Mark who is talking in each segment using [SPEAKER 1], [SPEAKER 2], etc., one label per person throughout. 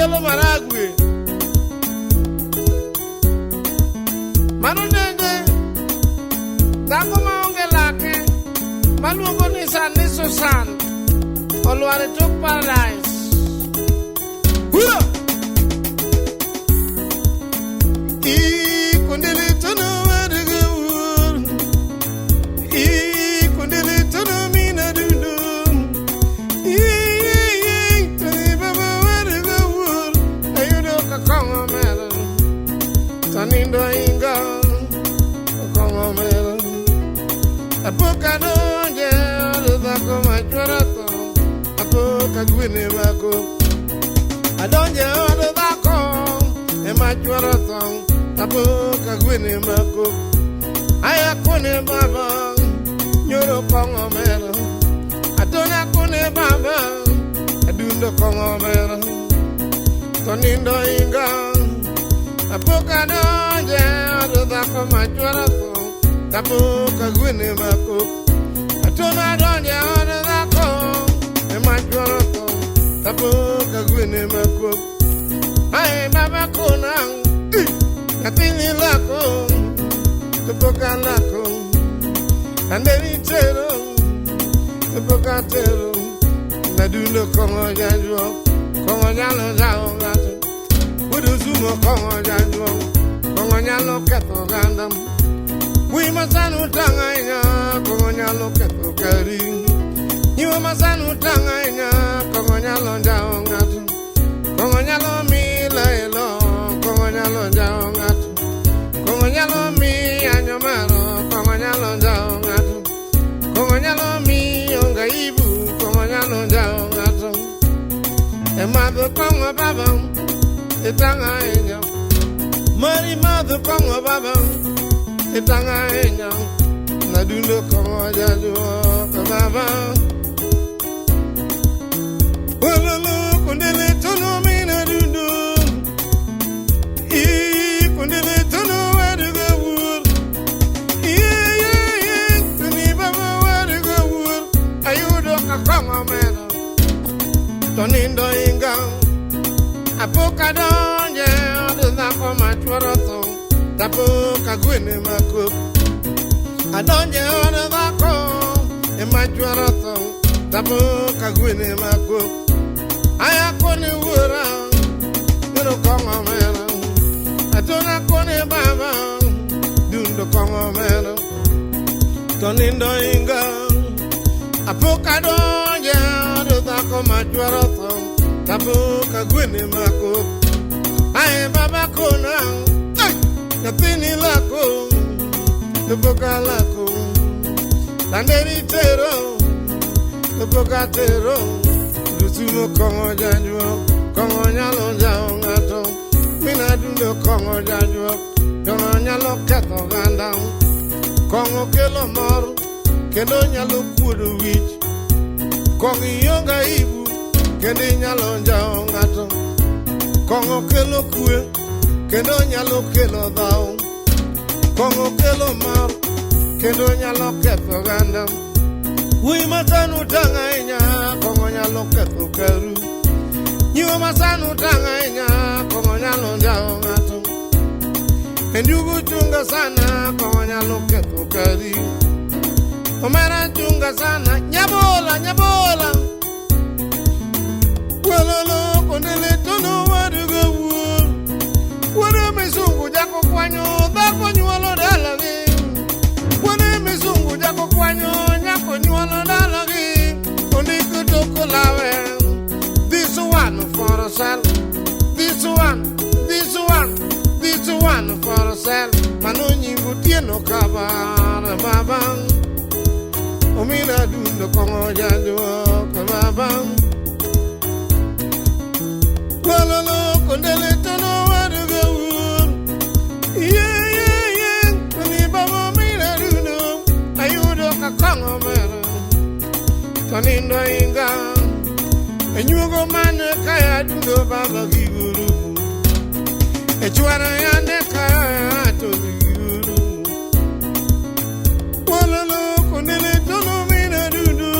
[SPEAKER 1] kelo maragwe. Mano nende dhako maonge lake maluongo ni Sani Susan olwar e tok paradise. Hura! Ikundele tono warga wuor. Ikundele tono mina dundu. Tani baba warga wuor. Ayudo ka kong'o mero. Tanindo inga kong'o mero. Apoka donje od dhako machwara tho. Apoka gwene mako. Adonje od dhako ema chwaro tho. Apoka gwene mako. Aya kone baba nyoro kong'o mero. Atona kone baba adundo kong'o mero. To nindo inga. Apoka donje od dhako machwaro tho. Apoka gwene mako. Atona donje od dhako ema chwaro tho. Apoka gwene mako. Ai baba kona. Nyathini lako. To pok alako. Anderi tero. To pok atero. Nadundo kong'o jajuok. Kong'o nyalo jawo ng'ato. Wuod osumo kong'o jajuok. Kong'o nyalo ketho oganda. Wuoyi masani utang' ahinya. Kong'o nyalo ketho kari. Nyiwa masani utang' ahinya. Kong'o nyalo njawo ng'ato. Kong'o nyalo miyi ilo. Kong'o nyalo njawo ng'ato. Kong'o nyalo miyi yanyo maro. Kong'o nyalo njawo ng'ato. Kong'o nyalo miyi onge aibu. Kong'o nyalo njawo ng'ato. E madho kong'o baba. Itang' ahinya. Mari madho kong'o baba. Itang' ahinya. Nadundo kong'o jajuok baba. Ololo kundele tono mina dundo. Kundele tono waruga wuor. Iye tuni baba waruga wuor. Ayudo ka kong'o mero. To nindo inga. Apoka donje od dhako machwaro tho. Tapoka gwene makok. Adonje od dhako ema chwaro tho. Tapoka gwene makok. Aya kone wuora. Nyoro kong'o mero. Atona kone baba. Dundo kong'o mero. To nindo inga. Apoka donje od dhako machwaro tho. Tapoka gwene makok. Ae baba kona. Nyathini lako. To pok alako. Anderi tero. To pok atero. Lusumo kong'o jajuok. Kong'o nyalo njawo ng'ato. Mina dundo kong'o jajuok. Kong'o nyalo ketho oganda. Kong'o kelo mor. Kendo nyalo kuodo wich. Kong'o ionge aibu. Kendo inyalo njawo ng'ato. Kong'o kelo kwe. Kendo nyalo kelo dhaw. Kong'o kelo mor. Kendo nyalo ketho oganda. Wuoyi masani utang' ahinya. Kong'o nyalo ketho karu. Nyiwa masani utang' ahinya. Kong'o nyalo njawo ng'ato. Endugu chunga sana. Kong'o nyalo ketho kari. Omera chunga sana. Nyabola, nyabola. Walolo kondele tono waruga wuor. Wuode misungu jako kwanyo dhako nyuolo dalagi. Wuode misungu jako kwanyo nyako nyuolo dalagi. Ondiko toko lawe. This one for a sell. This one, this one, this one for a sell. Mano nyingu tieno kabar baba. Omina dundo kong'o jajuok baba. Walolo kondele tono waruga wuor. Iye iye iye toni baba mina dundo. Ayudo ka kong'o mero. To nindo inga. Enyuogo mane kaya dundo baba gigurumu. E chwara yande kaya to gigurumu. Walolo kondele tono mina dundo.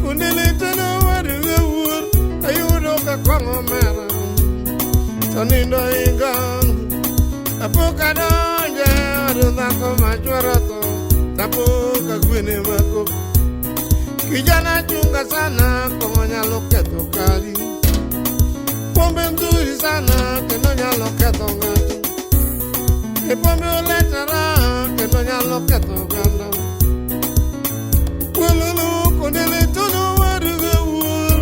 [SPEAKER 1] Kondele tono waruga wuor. Ayudo ka kong'o omera to nindo inga. Apok adonjo e od dhako ma chwora tho, tapo ka gwene makok. Kijana chunga sana, kong'o nyalo ketho kari. Pombe nzuri sana, kendo nyalo ketho ng'ato. E pombe oleta raha, kendo nyalo ketho oganda. Wololo kondele tono waruga wuor.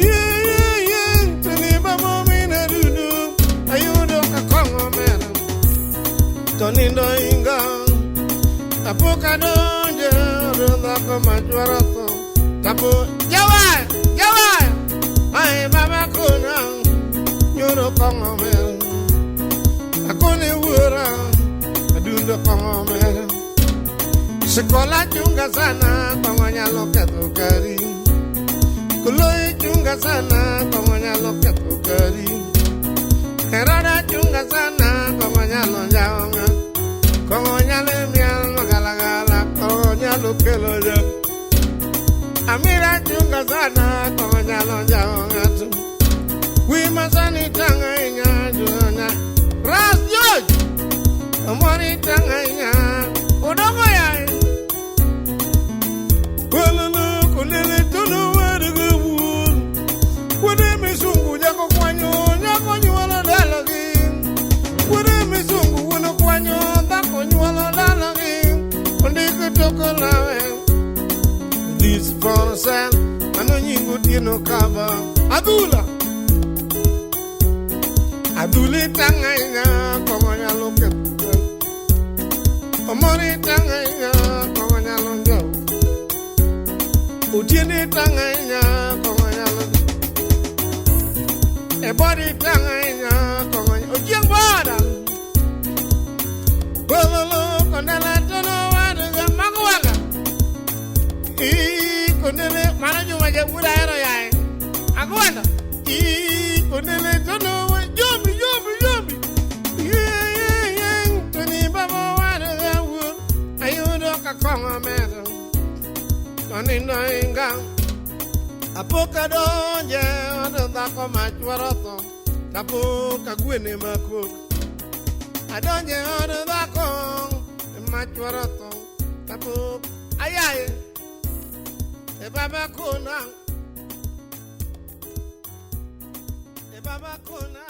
[SPEAKER 1] Ye ye ye, toni babo mina dudu. Ayudo ka kong'o omera, to nindo inga. Apok adonjo e od dhako ma chwora tho. Tapo jawaya, jawaya, ai baba kona, nyoro kong'o omera. Akone wuora, adundo kong'o omera. Sikola chunga sana, kong'o nyalo ketho kari. Koloi chunga sana, kong'o nyalo ketho kari. Herada chunga sana, kong'o nyalo njawo ng'ato. Kong'o nyalo miel magalagala, kong'o nyalo kelo ja. Amira chunga sana, kong'o nyalo njawo ng'ato. Wi masani tang' ahinya, junya. Ras George, omori tang' ahinya. Odongo yaye. Wololo kolele tono warugo wuor. Wuode misungu jako kwanyo, nyako nyuolo dalagi. Wuode misungu wuon kwanyo, dhako nyuolo dalagi. Ondiko toko lawe. This for sale, mano nying Otieno Kaba. Adhula. Adhuli tang' ahinya, kong'o nyalo ketho. Omori tang' ahinya, kong'o nyalo njawo. Otieno tang' ahinya, kong'o nyalo E body tang' ahinya, kong'o nyalo Ochieng' boda. Wololo kondele tono waduga mago waga. Ii kondele mano Juma Jawuoda ahero yaye. Agwanda. Ii kondele tono wa jombi jombi jombi. Ye ye ye toni baba waduga wuor. Ayudo ka kong'o omera. To nindo inga. Apok adonjo e od dhako ma chwora tho. Tapo ka gwene makok. Adonjo e od dhako ma chwora tho. Tapo ayaye. E baba kona. E baba kona.